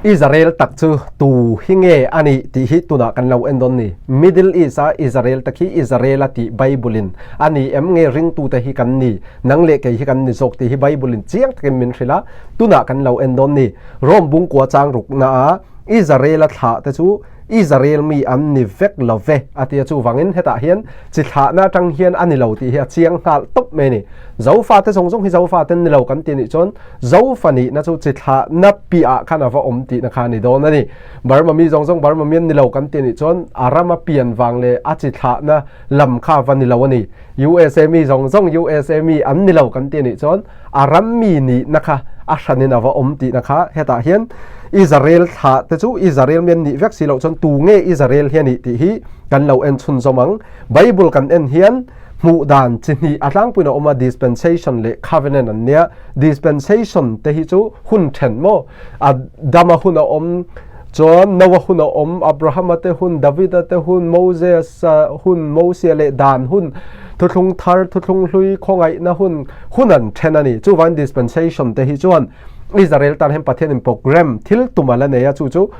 Israel tak chu tu hi nge a nih tih hi tunah kan lo en dawn ni. Middle East a Israel tak hi Israel a tih Bible in a ni em nge ringtute hi kan ni, nang leh kei hi kan ni zawk tih hi Bible in chiang takin min hrilh a, tunah kan lo en dawn ni. Rome bungkua chang rukna a Israel a thlah te chu Israel mi an ni vek lo ve a tia chuvangin hetah hian chi thlahna atang hian a ni lo tih hi a chiang nghal tawp mai a ni. Zofa te zawng zawng hi Zofa ten ni lo kan ti nih chuan Zofa nihna chu chi thlahna piah khan a va awm tihna kha a ni dawn a ni. Burma mi zawng zawng Burma mi an ni lo kan ti nih chuan a rama pian vang leh a chi thlahna lam kha a va ni lo a ni. USA mi zawng zawng USA mi an ni lo kan ti nih chuan a ram mi nihna kha a hranin a va awm tihna kha hetah hian Israel thlah te chu Israel mi an nih vek si loh chuan tu nge Israel hi a nih tih hi kan lo en chhunzawm ang. Bible kan en hian hmuh dan chi hnih a tlangpuiin a awm a, dispensation leh covenant an nia. Dispensation te hi chu hun then maw? A dama hun a awm chuan Noah hun a awm, Abrahama te hun, Davida te hun, Moses hun, Mosia leh dan hun, thuthlung thar, thuthlung hlui, khawngaihna hun, hun an then a ni. Chuvangin dispensation te hi chuan Israel tan hian Pathianin program thil tum a la nei a, chu chu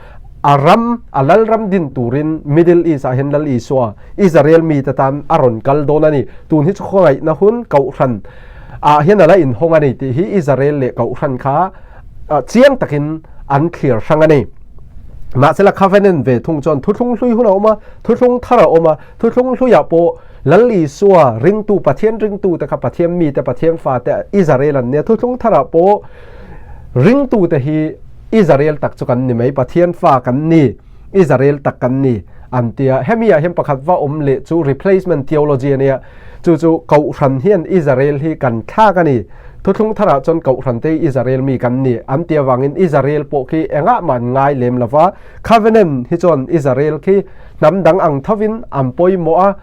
a ram, a lal ram din turin Middle East ah hian Lal Isua, Israel mite tan a rawn kal dawn a ni. Tun hi chu khawngaihna hun Kohhran ah hian a la inhawng a ni tih hi Israel leh Kohhran kha chiang takin an thlir hrang a ni. Mahsela Covenant ve thung chuan thuthlung hlui hun a awm a, thuthlung thar a awm a, thuthlung hluiah pawh Lal Isua ringtu, Pathian ringtute kha Pathian mite, Pathian fate Israel an nia, thuthlung tharah pawh ringtute hi Israel tak chu kan ni mai, Pathian fa kan ni, Israel tak kan ni an tia. Hemi ah hian pakhat va awm leh chu replacement theology a nia, chu chu Kohhran hian Israel hi kan thlak a ni. Thuthlung tharah chuan Kohhran te hi Israel mi kan ni an ti avangin Israel pawh khi engah mah an ngai lem lova, Covenant hi chuan Israel khi hnam dang ang thovin an pawimawh a,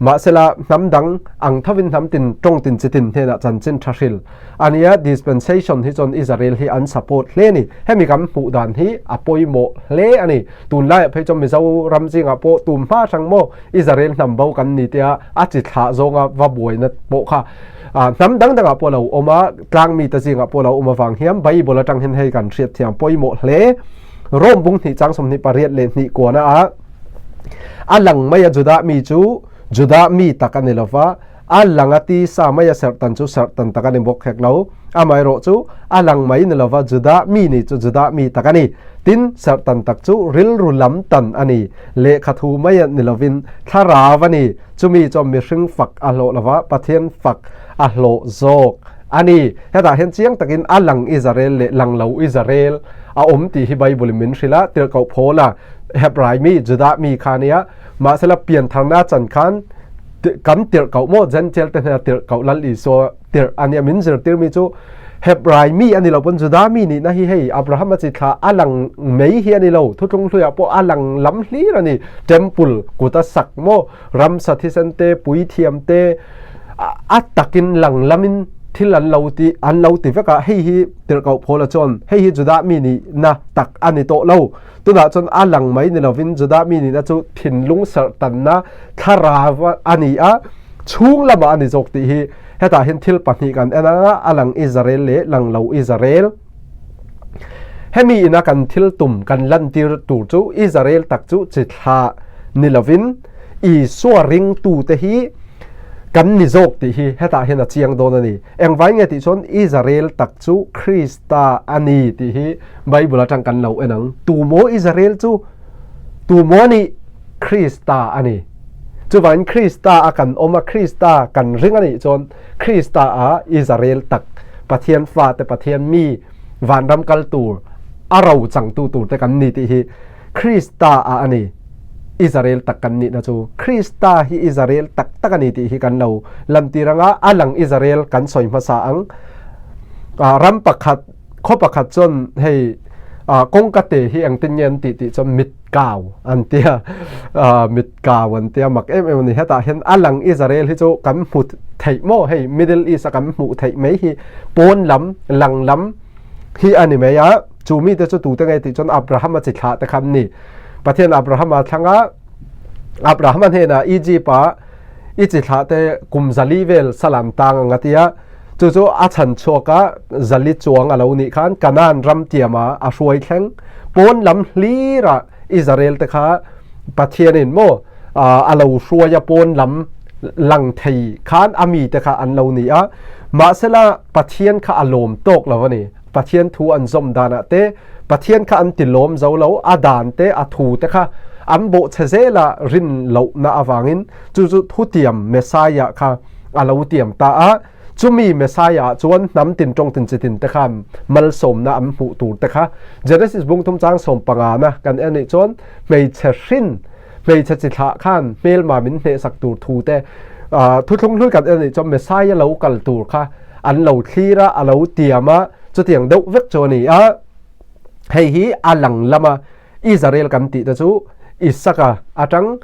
Mahsela, hnam dang ang thovin hnam tin tawng tin chi tin hnenah chanchin tha hril a nia. Dispensation hi chuan Israel hi an support hle a ni. Hemi kan hmuh dan hi a pawimawh hle a ni. Tunlaiah phei chuan Mizoram zingah pawh tum hma hrang maw Israel hnam bo kan ni tia a chi thlah zawnga va buaina pawh kha hnam dang dangah pawh a lo awm a, tlang mite zingah pawh a lo awm avang hian Bible atang hian hei kan hriatthiam pawimawh hle. Rome bung hnih chang 28 leh hnih kuana ah A lang mai a Judah mi chu Judah mi tak a ni lo va, a lang a tisa mai a serhtan chu serhtan tak a ni bawk hek lo. Amaherawh chu a lang mai ni lo va, Judah mi ni chu Judah mi tak a ni. Tin, serhtan tak chu rilru lam tan a ni, lehkha thu mai a ni lovin thlarau a ni. Chumi chuan mihring fak a hlawh lo va, Pathian fak a hlawh zawk a ni. Hetah hian chiang takin a lang Israel leh lang lo Israel a awm tih hi Bible-in min hrilh a, tirhkoh Paula Hebrai mi, Judah mi kha nia, mahsela piantharna chan khan kan tirh koh maw, Gentile te hnena tirh koh Lal Isua tirh a nia, min zirtir mi chu Hebrai mi a ni lo pawn Judah mi nihna hi hei Abraham a chi thla a lang mai hi a ni lo, thutlung hluiah pawh a lang lam hlir a ni, temple kut a sak maw, ramsa thisen te, puithiam te, a takin lang lamin thil an lo ti an lo ti vek a, hei hi tirhkoh Paula chuan hei hi Judah mi nihna tak a ni tawh lo. Tunah chuan a lang mai ni lovin Judah mi nihna chu thinlung serhtanna thlarau a ni a, chhung lamah a ni zawk tih hi hetah hian thil pahnih kan en ang a, a lang Israel leh lang lo Israel. Hemi ina kan thil tum kan lantir tur chu Israel tak chu chi thlah ni lovin Isua ringtute hi kan ni zawk tih hi hetah hian a chiang dawn a ni. Engvai nge tih chuan Israel tak chu Krista a ni tih hi Bible atang kan lo en ang. Tu maw Israel chu? Tu maw nih? Krista a ni. Chuvangin Krista a kan awm a, Krista kan ring a nih chuan Krista a Israel tak, Pathian fate, Pathian mi, vanram kal tur, a ro changtu tur te kan ni tih hi Krista a a ni. Israel tak kan nihna chu Krista hi Israel tak tak a ni tih hi kan lo lantir anga a lang Israel kan sawi hmasa ang. Ram pakhat, khaw pakhat chuan hei kawngka te hi engtin nge an tih tih chuan mit kau an tia, mit kau an tia mak em em a ni. Hetah hian a lang Israel hi chu kan hmu theih maw hei Middle East a kan hmuh theih mai hi pawn lam, lang lam hi a ni mai a. Chu mite chu tute nge tih chuan Abraham a chi thlah te kha an ni. Pathian Abraham a thlang a, Abraham a hnenah Egypt ah i chi thlah te kum zali vel salam tang ang a ti a. Chu chu a chhan chhuak a, 400 chuang a lo nih khan Kanaan ram tiama a hruai thleng. Pawn lam hlirah Israel te kha Pathianin maw a lo hruai a, pawn lam lang thei khan a mite kha an lo ni a. Mahsela Pathian kha a lawm tawk lo a ni. Pathian thu an zawm danah te, Pathian kha an ti lawm zo lo, a dan te, a thu te kha an bawhchhe zel a rin lohna avangin chu chu thutiam Messiah kha a lo tiam ta a. Chumi Messiah ah chuan hnam tin tawng tin chi tin te khan malsawmna an hmuh tur te kha Genesis bung thum chang 15 na kan en nih chuan hmeichhe hrin, hmeichhe chi thlah khan hmelma min hnehsak tur thu te thuthlung hlui kan en nih chuan Messiah lo kal tur kha an lo thlir a, a lo tiam a, chutiang deuh vek chu a ni a. Hei hi a lang lam a, Israel kan tih te chu Isaka atang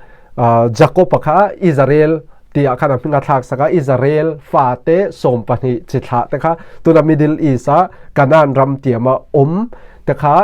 Jakob-a kha Israel tih ah khan a hming a thlak sak a, Israel fate 12 chi thlah te kha tuna Middle East a Canaan ram tiam a awm te kha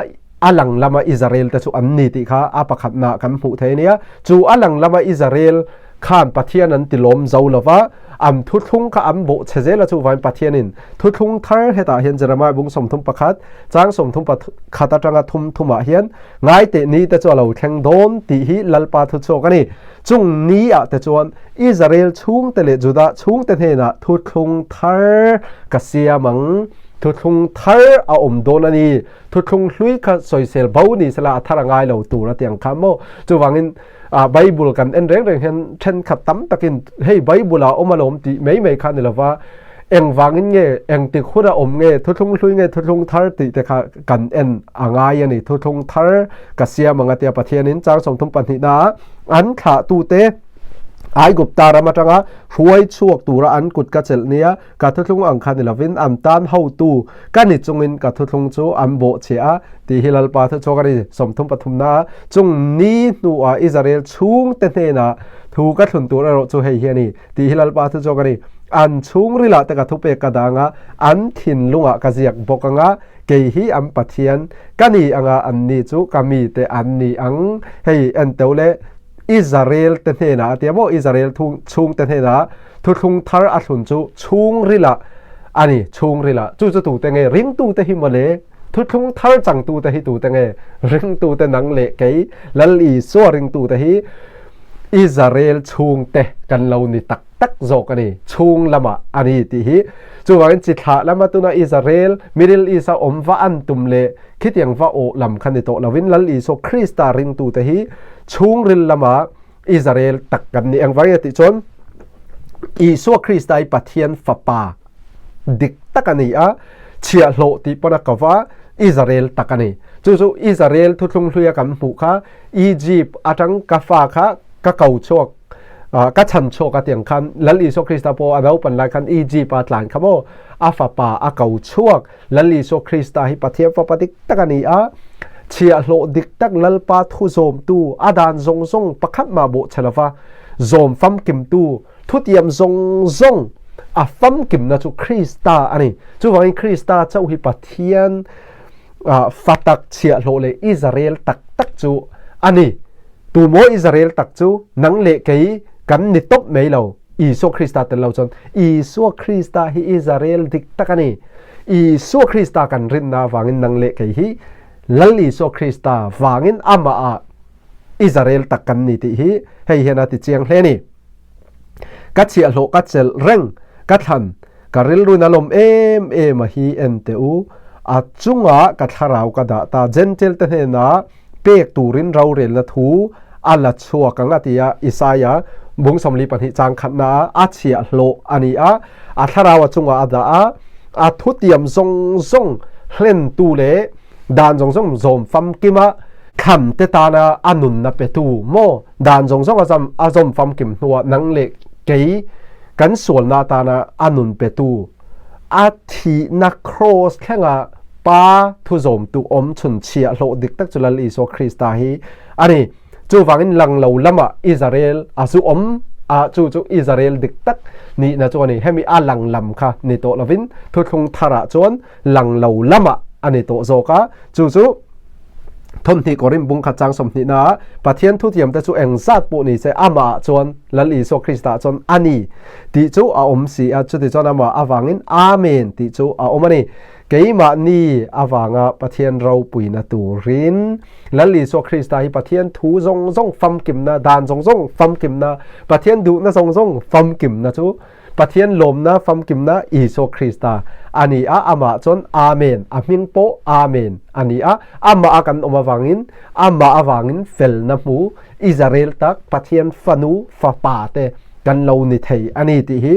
a lang lama Israel te chu an ni tih kha a pakhatna kan hmuh thei a nia. Chu a lang lama Israel khan Pathian an ti lawm zo lo va, an thuthlung kha an bawh chhe zel a, chuvangin Pathianin thuthlung thar hetah hian Jeremiah bung 31 chang 31 atanga thum thumah hian ngai teh ni te chu a lo thleng dawn tih hi Lalpa thuchhuak a ni. Chung ni ah te chuan Israel chhungte leh Judah chhungte hnenah thuthlung thar ka siam ang, thuthlung thar a awm dawn a ni. Thuthlung hlui kha sawisel bo ni sela a thar a ngai lo tur a ti ang kha maw. Chuvangin Bible kan en reng reng hian thenkhat tam takin hei Bible ah awm alawm tih mai mai kha ni lova engvangin nge engtik hun a awm nge thuthlung hlui nge thuthlung thar tih te kha kan en a ngai a ni. Thuthlung thar ka siam ang a tia Pathianin chang 32 na ah an thlah tute Aigupta ram atanga hruai chhuak tura an kut ka chelh nia ka thuthlung ang kha ni lovin an tan hotu ka ni chungin ka thuthlung chu an bawh che a tih hi Lalpa thuchhuak a ni. 33 na chung ni hnuah Israel chhungte hnenah thu ka thlun tur erawh chu hei hi a ni tih hi Lalpa thuchhuak a ni. An chhungrilah te ka thupek ka dang a, an thinlungah ka ziak bawk anga kei hi an Pathian ka ni anga an ni chu ka mite an ni ang. Hei en teu le Israel te hnenah a tia maw Israel chhungte hnenah thuthlung thar a thlun chu chhungrilah a ni, chhungrilah chu chu tute nge ringtute hi mawle thuthlung thar changtute hi tute nge ringtute nang leh kei Lal Isua ringtute hi Israel chhungte kan lo ni tak tak zawk a ni, chhung lamah a ni tih hi. Chuvangin chi thlah lama tuna Israel Middle East a awm va an tum leh khitiang va awh lam kha ni tawh lovin Lal Isua Krista ringtute hi chhungril lama Israel tak kan ni. Engvang nge tih chuan Isua Krista hi Pathian fapa dik tak a ni a, chhiahhlawh tih pawn a ko va, Israel tak a ni. Chu chu Israel thuthlung hluia kan hmuh kha Egypt atang ka fa kha ka ko chhuak ka chhan chhuak a tiang khan Lal Isua Krista pawh a naupan lai khan Egypt a tlan kha maw a fapa a ko chhuak. Lal Isua Krista hi Pathian fapa dik tak a ni a, chhiahhlawh dik tak Lalpa thu zawmtu, a dan zawng zawng pakhat mah bawh chhe lova zawm famkimtu, thutiam zawng zawng a famkimna chu Krista a ni. Chuvangin Krista chauh hi Pathian fa tak chhiahhlawh leh Israel tak tak chu a ni. Tumaw Israel tak chu nang leh kei kan ni tawp mai lo. Isua Krista tel lo chuan Isua Krista hi Israel dik tak a ni. Isua Krista kan rinna vangin nang leh kei hi Lal Isua Krista vangin amah ah Israel tak kan ni tih hi hei hian a ti chiang hle a ni. Ka chhiahhlawh ka chelh reng ka thlan ka rilruin a lawm em em a hi en teh u a chungah ka thlarau ka dah ta Gentile te hnenah pek turin rorelna thu a la chhuak ang a ti a, Isaia bung 42 chang khatna ah a chhiahhlawh a ni a, a thlarau a chungah a dah a, a thutiam zawng zawng hlentu leh dan zawng zawng zawm famkim a, thlan te tana a nunna petu maw dan zawng zawng a zawm famkim hnuah nang leh kei kan sualna atana a nun petu a thihna kraws thlenga Pa thu zawmtu awm chhun chhiah hlawh dik tak chu Lal Isua Krista hi a ni. Chuvangin lang lo lamah Israel a zu awm a, chu chu Israel dik tak nihna chu a ni. Hemi a lang lam kha ni tawh lovin thuthlung tharah chuan lang lo lamah a ni tawh zawk a, chu chu. Thawmhnih Korinth bung khat chang 20 na Pathian thutiam te chu engzat pawh ni se amah chuan Lal Isua Krista chuan ani tih chu a awm si a, chuti chuan amah avangin Amen tih chu a awm a ni. Keimahni avanga Pathian ropuina turin Lal Isua Krista hi Pathian thu zawng zawng famkimna, dan zawng zawng famkimna, Pathian duhna zawng zawng famkimna chu Pathian lawmna famkimna Isua Krista a ni a, amah chuan Amen, a hming pawh Amen a ni a, amah a kan awm avangin, amah avangin felna hmu Israel tak Pathian fanu fapa te kan lo ni thei a ni tih hi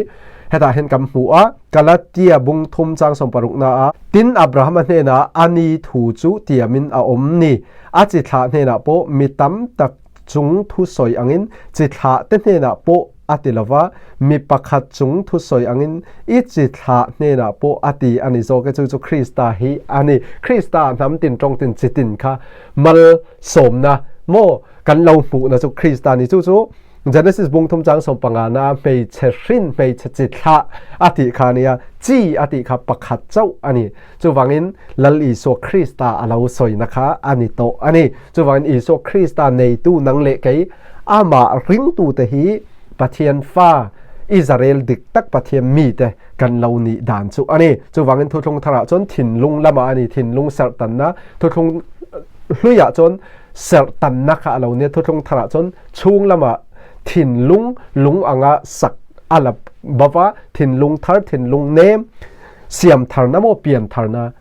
hetah hian kan hmu a. Galatia bung thum chang 60 na a tin Abrahama hnenah a ni thu chu tiamin a awm ni. A chi thlah hnenah pawh mi tam tak chung thu sawi angin chi thlah te hnenah pawh a ti lova, mi pakhat chung thu sawi angin i chi thlah hnenah pawh a ti a ni zawk e. Chu chu Krista hi a ni. Krista hnam tin tawng tin chi tin kha mal sawmna maw kan lo hmuhna chu Krista ni. Chu chu Genesis bung thum chang 15 na hmeichhe hrin hmeichhe chi thlah a tih kha nia, chi a tih kha pakhat chauh a ni. Chuvangin Lal Isua Krista a lo sawina kha a ni tawh a ni. Chuvangin Isua Krista neitu nang leh kei amah ringtute hi Pathian fa Israel dik tak Pathian mite kan lo nih dan chu a ni. Chuvangin thuthlung tharah chuan thinlung lamah a ni, thinlung serhtanna thuthlung hluiah chuan serhtanna kha a lo nia, thuthlung tharah chuan chhung lamah thinlung lung anga sak a la bava, thinlung thar, thinlung nem, siam tharna maw pian tharna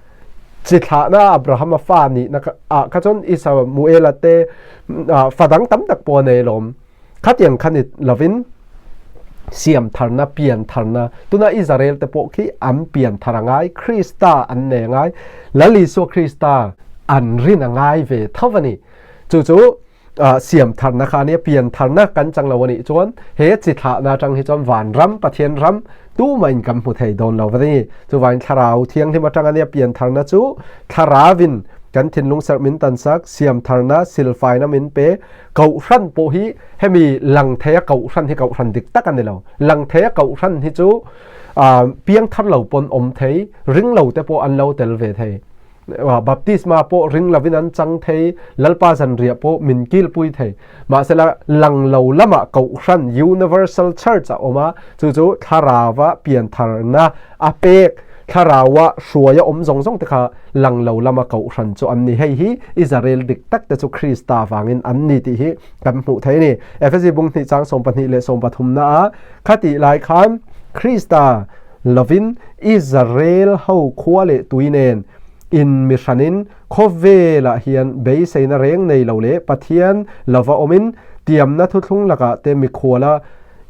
chi thlahna Abrahama fa nih na ah kha chuan Isamuela te fa dang tam tak pawh a nei alawm. Khatiang kha ni lovin siam tharna, pian tharna, tuna Israel te pawh khi an pian thar a ngai, Krista an nei a ngai, Lal Isua Krista an rin a ngai ve tho a ni. Chu chu siam tharna kha ania, pian tharna kan chang lo a nih chuan he chi thlahna atang hi chuan vanram, Pathian ram tumah in kan hmu thei dawn lo va ni. Chuvangin thlarau thianghlim atang ania pian tharna chu thlaravin kan thinlung serh min tansak, siam tharna, silfaina min pe, Kohhran pawh hi hemi lang theia kohhran hi kohhran dik tak a ni lo. Lang theia kohhran hi chu piang thar lo pawn awm thei, ring lo te pawh an lo tel ve thei. Baptisma pawh ring lovin an chang thei, Lalpa zanriah pawh min kilpui thei. Mahsela lang lo lamah kohhran Universal Church a awm a, chu chu thlarauva piantharna a pek, Thlaraua hruaia awm zawng zawng te kha lang lo lama kohhran chu an ni. Hei hi Israel dik tak te chu Krista vangin an ni tih hi kan hmuh thei a ni. Efesi bung hnih chang 12 leh 13 na ah khatih lai khan Krista lovin Israel ho khua leh tui nen in mi hranin khawvelah hian beiseina reng nei lo leh Pathian lova awmin tiamna thuthlung lakah te mikhuala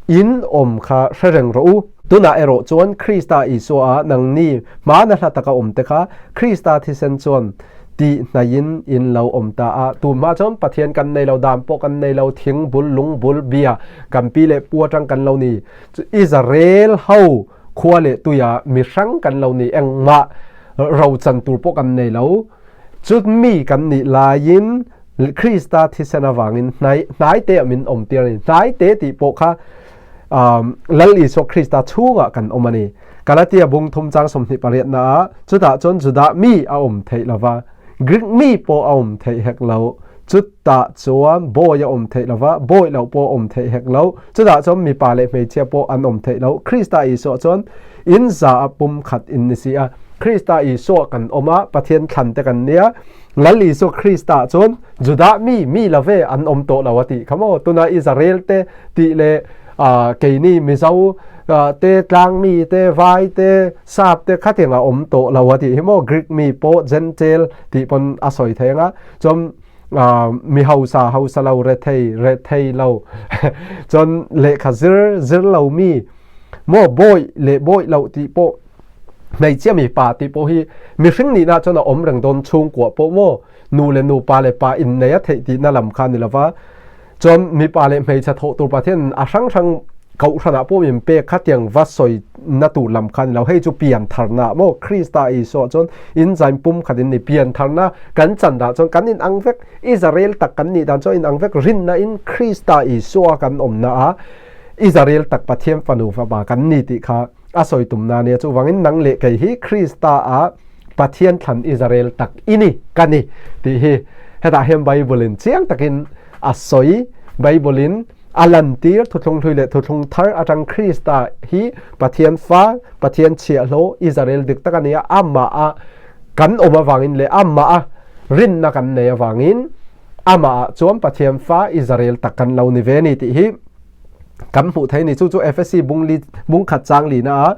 In awm kha hre reng rawh u. Tunah erawh chuan Krista Isua ah nangni hmana hla taka awm te kha Krista thisen chuan tih hnaihin in lo awm ta a. Tun hma chuan Pathian kan nei lo, dan pawh kan nei lo, thing bul, lung bul, bia kan pi leh pu atang kan lo ni. Israel ho khua leh tuia mi hrang kan lo ni, engmah rochan tur pawh kan nei lo. Chutmi kan nih laiin Krista thisen avangin hnai hnai te ah min awm tir a ni. Hnai te tih pawh kha Lal Isua Krista chhungah kan awm a ni. Galatia bung thum chang 28 na ah chutah chuan Judah mi a awm theih lova, Greek mi pawh a awm theih hek lo. Chutah chuan bawi a awm theih lova, bawi loh pawh a awm theih hek lo. Chutah chuan mipa leh hmeichhia pawh an awm theih lo. Krista Isua chuan in za a pum khat in ni si a. Krista Isua kan awm a, Pathian thlan te kan nia. Lal Isua Krista chuan Judah mi mi love an awm tawh lo a tih kha maw? Tuna Israel te tih leh keini Mizo te tlang mi te vai te sap te khatiang a awm tawh lo a tih hi maw? Greek mi pawh Gentile tih pawn a sawi thei anga chuan mi hausa hausa lo rethei rethei lo chuan lehkha zir zir lo mi maw bawi leh bawi loh tih pawh Hmeichhia mipa tih pawh hi mihring nihna chuan a awm reng dawn chhungkua pawh maw nu leh nu pa leh pa innei a theih tihna lam kha a ni lova chuan mipa leh hmeichhe thawh tur Pathian a hrang hrang kohhranah pawh min pek khatiang va sawi na tur lam kha a ni lo hei chu pian tharna maw Krista Isua chuan in zain pum khat in ni pian tharna kan chan dah chuan kan in ang vek Israel tak kan nih dan chuan in ang vek rinna in Krista Isua kan awmna a Israel tak Pathian fanu fapa kan ni tih kha a sawi tumna nia. Chuvangin nang leh kei hi Krista ah Pathian thlan Israel tak i ni, ka ni tih hi. Hetah hian Bible in chiang takin a sawi. Bible in a lantir thuthlung hlui leh thuthlung thar atang Krista hi Pathian fa, Pathian chhiahhlawh, Israel dik tak a ni a, amah a kan awm avangin leh amah a rinna kan nei avangin amah ah chuan Pathian fa Israel tak kan lo ni ve a ni tih hi kan hmuh thei a ni. Chu chu Efesi bung li bung khat chang lina ah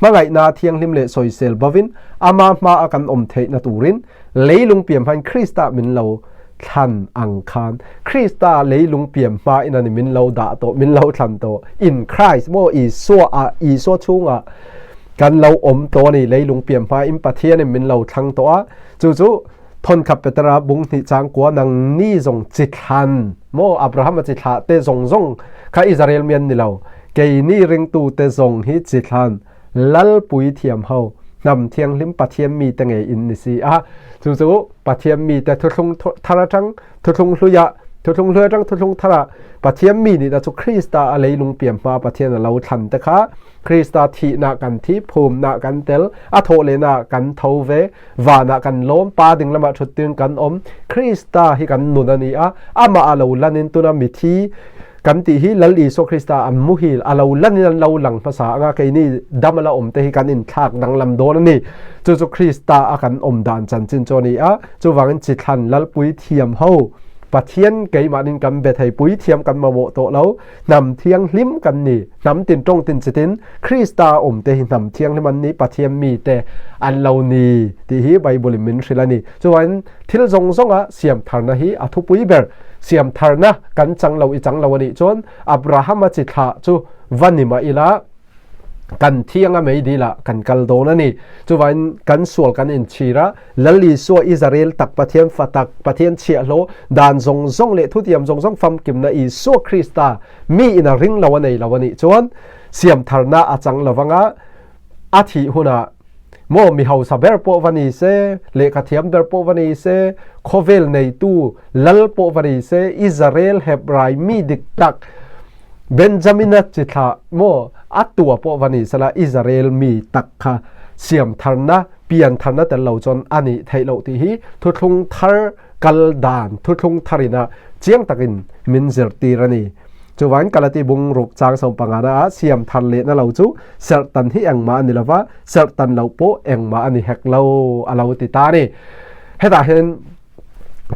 hmangaihna thianghlim leh sawisel bovin ama hma a kan awm theihna turin leilung pian hmain Krista min lo thlan ang khan Krista leilung pian hma in a ni min lo dah tawh min lo thlan tawh in Christ maw Isua ah Isua chhungah kan lo awm tawh a ni leilung pian hma in Pathian in min lo thlang tawh a chu chu Thawnkhat Petera bung hnih changkua nang ni zawng chi thlan maw Abraham a chi thlah te zawng zawng kha Israel mi an ni lo keini ringtu te zawng hi chi thlan Lalpui thiam ho hnam thianghlim Pathian mi te ngei in ni si a chu chu Pathian mi te thuthlung thar atang thuthlung hluia thuthlung hlui atang thuthlung thara Pathian mi nihna chu Krista a leilung pian hma Pathian a lo thlan te kha Krista thihna kan thi phumna kan tel a thawh lehna kan tho ve Vanah kan lawm, Pa ding lamah thuttir kan awm. Krista hi kan nun a ni a, amah a lo lanin tuna mithi kan tih hi Lal Isua Krista an muhil a lo lanin an lo lang hmasa anga keini dam a la awm te hi kan inthlak danglam dawn a ni. Chu chu Krista a kan awm dan chanchin chu a ni a, chuvangin chithlan Lalpui thiam ho Pathian keimahnin kan be thei puithiam kan mamawh tawh lo. Hnam thianghlim kan ni. Hnam tin tawng tin chitin Krista a awm te hi hnam thianghlim an ni, Pathian mi te an lo ni tih hi Bible in min hrilh a ni. Chuan thil zawng zawnga siam tharna hi a thupui ber. Siam tharna kan chang lo i chang lo a nih chuan Abraham-a chi thlah chu va ni mah ila kan thianga meidil ah kan kal dawn a ni. Chuvain kan sual kan inchhir a, Lal Isua Israel tak Pathian fa tak, Pathian chhiahhlawh, dan zawng zawng leh thutiam zawng zawng famkimna Isua Krista mi in a ring lo a nei lo a nih chuan siamtharna a chang lo vanga a thih hunah maw mi hausa ber pawh va ni se, lehkha thiam ber pawh va ni se, khawvel neitu lal pawh va ni se, Israel Hebrai mi dik tak Benjamina chi thlah maw a tua pawh va ni sela Israel mi tak kha siam tharna pian tharna tel lo chuan a nih theih loh tih hi thuthlung thar kal dan thuthlung tharina chiang takin min zirtir a ni. Chuvain Galati bung ruk chang sawm panga na ah siam thar lehna lo chu serhtan hi engmah a ni lova, serhtan loh pawh engmah a ni hek lo a lo ti ta a ni. Hetah hian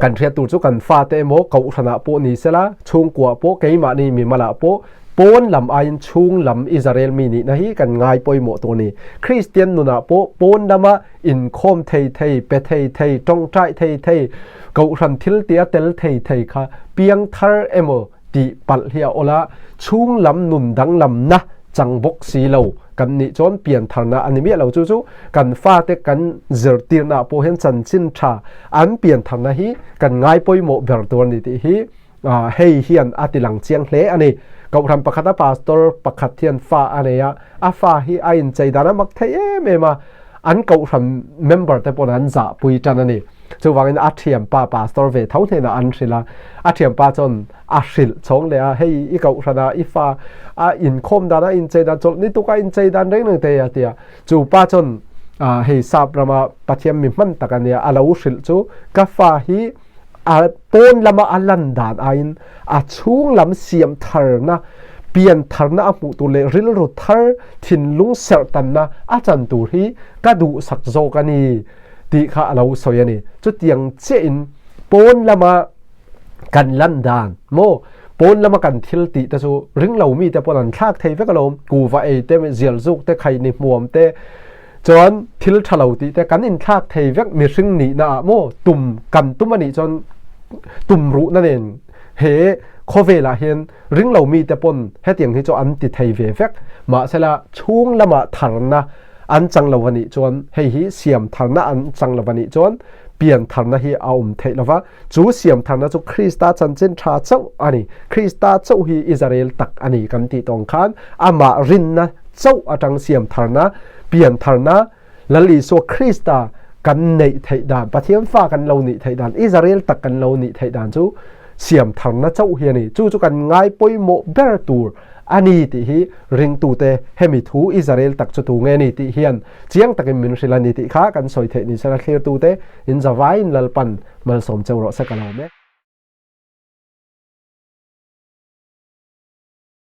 kan hriat tur chu kan fate emaw kohhranah pawh ni sela, chhungkuah pawh keimahni mimalah pawh pawn lam aiin chhung lam Israel mi nihna hi kan ngai pawimawh tur a ni. Kristian nunah pawh pawn lama inkhawm thei thei, pe thei thei, tawngtai thei thei, kohhran thil tia tel thei thei kha piang thar emaw tih palh hi a awl a, chhung lam nun danglamna chang bawk si lo kan nih chuan pian tharna a ni miah lo. Chu chu kan fate kan zirtirnaah pawh hian chanchin tha an pian tharna hi kan ngai pawimawh ber tur a ni tih hi hei hian a ti lang chiang hle a ni. Kohhran pakhata pastor pakhat hian fa a nei a, a fa hi a inchei dan a mak thei em em a, an kohhran member te pawn an zahpui tan a ni. Chuvangin a thianpa pastor ve tho hnenah an hrilh a, a thianpa chuan a hrilh chhawng leh a, hei i kohhran a i fa a inkhawm dan a inchei dan chawlh ni tuk a inchei dan reng reng te a ti a. Chu pa chuan hei sap rama Pathian mi hman tak a nia, a lo hrilh chu ka fa hi a pawn lama a lan dan aiin a chhung lam siam tharna, pian tharna a hmuh tur leh rilru thar thinlung serh tanna a chan tur hi ka duhsak zawk a ni tih kha a lo sawi a ni. Chutiang chiahin pawn lama kan lan dan maw pawn lama kan thil tih te chu ring lo mi te pawn an thlak thei vek alawm, kuva ei te, zial zuk te, khaini hmuam te, Chuan thil tha lo tih te kan inthlak thei vek mihring nihna ah maw tum kan tum anih chuan tum ruhna nen he khawvel ah hian ring lo mi te pawn hetiang hi chu an ti thei ve vek mahsela chhung lamah tharna an chang lo anih chuan hei hi siam tharna an chang lo anih chuan pian tharna hi a awm theih lova chu siam tharna chu Krista chanchin tha chauh ani Krista chauh hi Israel tak ani kan tih tawng khan amah rinna chauh atang siam tharna piantharna Lal Isua Krista kan neih theih dan, Pathian fa kan lo nih theih dan, Israel tak kan lo nih theih dan chu siam tharna chauh hi a ni. Chu chu kan ngai pawimawh ber tur a ni tih hi ringtute hemi thu Israel tak chu tu nge ni tih hian chiang takin min hrilh a ni tih kha kan sawi theih ni sela thlirtute in zavaiin Lalpan malsawm cheu rawh se ka lawm e.